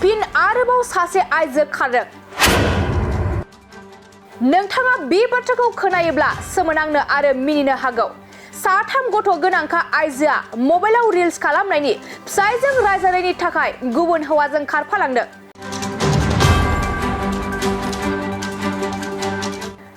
फिन आरोबाव सासे आइजो खारदों। नोंथाङा बे बाथ्राखौ खोनायोब्ला सोमोनांनो आरो मिनिनो हागौ। साथाम गथ' गोनांखा आइजोआ मबाइलाव रिल्स खालामनायनि फिसायजों रायजानायनि थाखाय गुबुन हौवाजों खारफालांदों।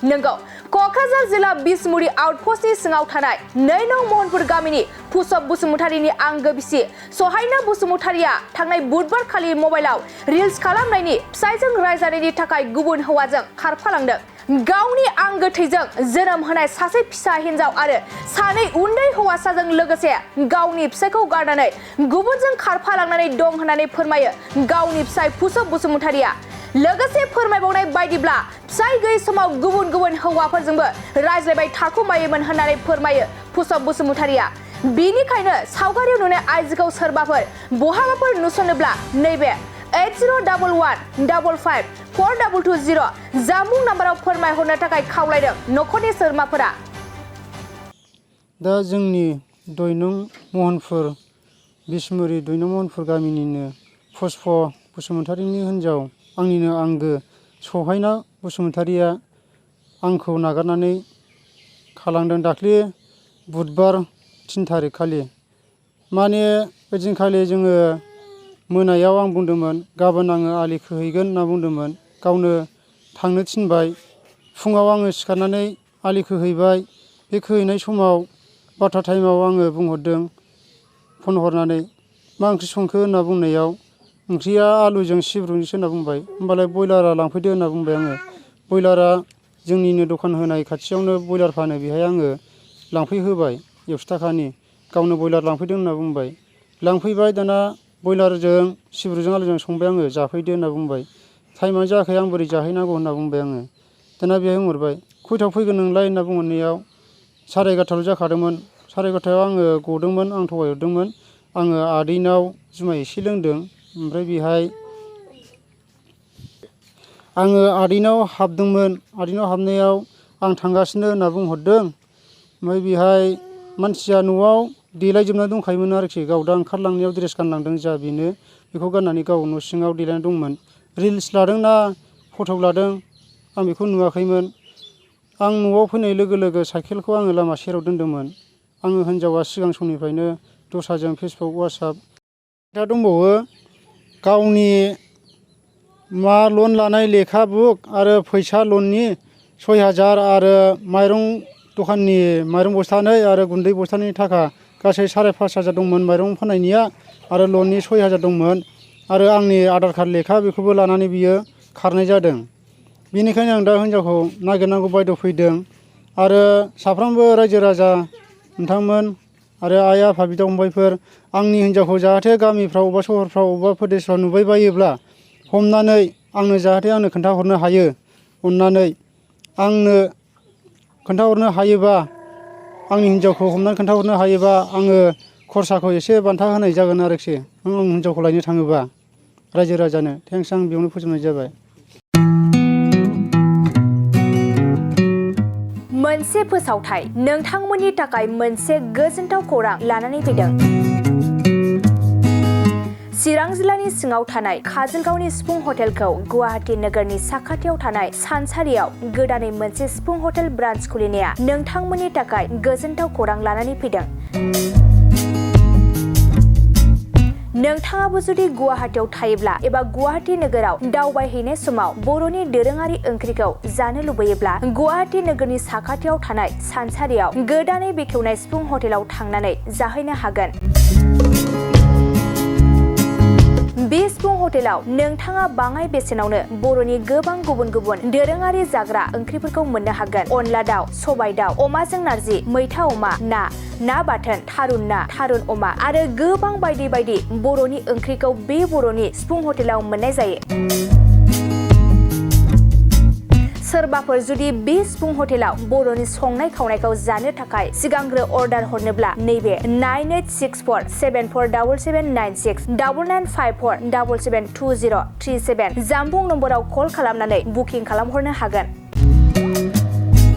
नंगौ, क'क्राझार जिल्ला बिसमुरि आउटपस्टनि सिङाव थानाय 2 नं महनपुर गामिनि पुसब बसुमतारीनि आंगो बिसि सहायना बसुमतारीया थांनाय बुधबार खालि मबाइलाव रिल्स खालामनायनि फिसायजों रायजानायनि थाखाय गुबुन हौवाजों खारफालांदों। गावनि आंगो थैजों जोनोम होनाय सासे फिसा हिन्जाव आरो 2 उन्दै हौवासाजों लोगोसे गावनि फिसायखौ गारनानै गुबुनजों खारफालांनानै दं होननानै फोरमायो गावनि फिसाय पुसब बसुमतारीया। लोगोसे फोरमायबावनाय बायदिब्ला फिसाय गैयै समाव गुबुन गुबुन हौवाफोरजोंबो रायज्लायबाय थाखुमायोमोन होननानै फोरमायो पुसब बसुमतारीया। बेनिखायनो सावगारियाव नुनाय आइजोखौ सोरबाफोर बहाबाफोर नुसनोब्ला नैबे 8011554220 जामुं नाम्बाराव फोरमायहरनो थाखाय खावलायदों नखरनि सोद्रोमाफोरा। दा जोंनि 2 नं महनपुर बिसमुरि 2 नं महनपुर गामिनिनो पुष्प बसुमतारीनि हिन्जाव आंनिनो आंगो सहायना बसुमतारीया आंखौ नागारनानै खारलांदों दाख्लि बुधबार 3 थारिख खालि। माने ओइदिनखालि जोङो मोनायाव आं बुंदोंमोन गाबोन आङो आलि खोहैगोन होनना बुंदोंमोन। गावनो थांनो थिनबाय। फुङाव आङो सिखारनानै आलि खोहैबाय। बे खोहैनाय समाव 12 टाइमाव आङो बुंहरदों फन हरनानै मा ओंख्रि संखो होनना बुंनायाव ओंख्रिया आलुजों सिब्रुजोंसो होनना बुंबाय। होमबालाय बयलारा लांफैदो होनना बुंबाय आङो। बयलारा जोंनिनो दखान होनाय खाथियावनो बयलार फानो, बेहाय आङो लांफैहोबाय 100 थाखानि। गावनो बयलार लांफैदो होनना बुंबाय। लांफैबाय, दाना बयलारजों सिब्रुजों आलुजों संबाय आङो, जाफैदो होनना बुंबाय। टाइमानो जायाखै आं बोरै जाहैनांगौ होनना बुंबाय आङो। दाना बेहाय बुंहरबाय खयथायाव फैगोन नोंलाय होनना बुंहरनायाव 11:30 जाखादोंमोन। 11:30 आङो गदोंमोन, आं थगायहरदोंमोन। आङो आदैनाव जुमाय एसे लोंदों, ओमफ्राय बेहाय आङो आदैनाव हाबदोंमोन। आदैनाव हाबनायाव आं थांगासिनो होनना बुंहरदों। ओमफ्राय बेहाय मानसिया न'आव देलायजोबनानै दंखायोमोन आरोखि। गाव दा ओंखारलांनायाव ड्रेस गानलांदों जा बेनो, बेखौ गाननानै गाव न' सिङाव देलायनानै दंमोन। रिल्स लादोंना फट' लादों आं बेखौ नुवाखैमोन। आं न'आव फैनाय लोगो लोगो साइकेलखौ आङो लामा सेराव दोनदोंमोन। आङो हिन्जावा सिगां समनिफ्रायनो दस्राजों फेसबुक वाट्सएप दा दंबावो। गावनि लन लानाय लेखा बुक आरो फैसा लननि 6000 आरो माइरं दखाननि माइरं बस्थानै आरो गुन्दै बस्थानैनि थाखा गासै 5,500 दंमोन माइरं फाननायनिया आरो लननि 6000 दंमोन। आरो आंनि आधार कार्ड लेखा बेखौबो लानानै बियो खारनाय जादों। बेनिखायनो आं दा हिन्जावखौ नागिरनांगौ बायद' फैदों। आरो साफ्रोमबो रायजो राजा नोंथांमोन आरो आइ आफा बिदा फंबायफोर आंनि हिन्जावखौ जाहाथे गामिफ्राव अबेबा सहरफ्राव अबेबा प्रदेशफ्राव नुबाय बायोब्ला हमनानै आंनो जाहाथे आंनो खोन्थाहरनो हायो। अननानै आंनो खोन्थाहरनो हायोबा, आंनि हिन्जावखौ हमनानै खोन्थाहरनो हायोबा आङो खरसाखौ एसे बान्था होनाय जागोन आरोखि। आं हिन्जावखौ लायनो थाङोबा रायजो राजानो थेंक्स। आं बेयावनो फोजोबनाय जाबाय। मोनसे फोसावथाय नोंथांमोननि थाखाय मोनसे गोजोनथाव खौरां लानानै फैदों। चिरां जिल्लानि सिङाव थानाय काजलगावनि सिफुं हटेलखौ गुवाहाटी नोगोरनि साखाथियाव थानाय सानसारियाव गोदानै मोनसे सिफुं हटेल ब्रान्स खुलिनाया नोंथांमोननि थाखाय गोजोनथाव खौरां लानानै फैदों। नोंथाङाबो जुदि गुवाहाटीयाव थायोब्ला एबा गुवाहाटी नोगोराव दावबायहैनाय समाव बर'नि दोरोङारि ओंख्रिखौ जानो लुबैयोब्ला गुवाहाटी नोगोरनि साखाथियाव थानाय सानसारियाव गोदानै बेखेवनाय सिफुं हटेलाव थांनानै जाहैनो हागोन। बे सिफुं हटेलाव नोंथाङा बाङाय बेसेनावनो बर'नि गोबां गुबुन गुबुन दोरोङारि जाग्रा ओंख्रिफोरखौ मोननो हागोन। अनला दाउ, सबाय दाउ, अमाजों नारजि, मैथा अमा, ना बाथोन, थारुन ना, थारुन अमा आरो गोबां बायदि बायदि बर'नि ओंख्रिखौ बे बर'नि सिफुं हटेलाव मोननाय जायो। सोरबाफोर जुदि बे सिफुं हटेलाव बर'नि संनाय खावनायखौ जानो थाखाय सिगांग्रो अर्डार हरनोब्ला नैबे 9864747796 9954772037 जामबुं नम्बराव कल खालामनानै बुकिं खालामहरनो हागोन।